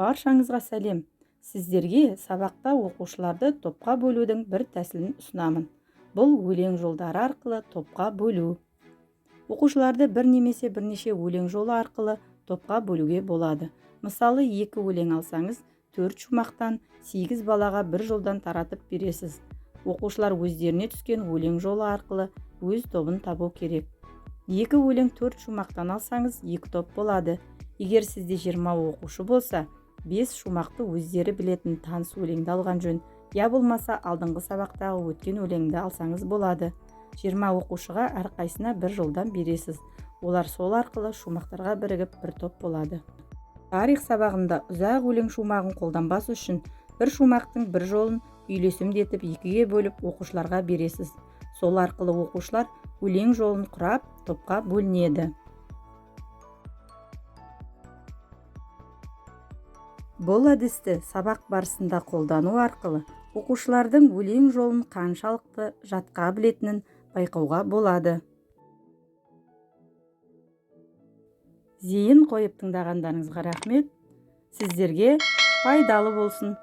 Баршаңызға сәлем! Сіздерге сабақта оқушыларды топқа бөлудің бір тәсілін ұсынамын. Бұл өлең жолдары арқылы топқа бөлу. Оқушыларды бір немесе бірнеше өлең жолы арқылы топқа бөлуге болады. Мысалы, 2 өлең алсаңыз, 4 шумақтан 8 балаға бір жолдан таратып бересіз. Оқушылар өздеріне түскен өлең жолы арқылы өз тобын табу керек. 2 өлең 4 шумақтан алсаңыз, 2 топ болады. Егер сізде 20 оқушы болса, 5 шумақты өздері білетін таныс өлеңді алған жөн, я болмаса алдыңғы сабақтағы өткен өлеңді алсаңыз болады. 20 оқушыға әрқайсына бір жолдан бересіз. Олар сол арқылы шумақтарға бірігіп бір топ болады. Тарих сабағында ұзақ өлең шумағын қолданбас үшін бір шумақтың бір жолын үйлесімдетіп 2-ге бөліп оқушыларға бересіз. Сол арқылы оқушылар өлең жолын құрап топқа бөлінеді. Бұл әдісті сабақ барысында қолдану арқылы оқушылардың өлең жолын қаншалықты жатқа білетінін байқауға болады. Зейін қойып тыңдағандарыңызға рахмет. Сіздерге пайдалы болсын.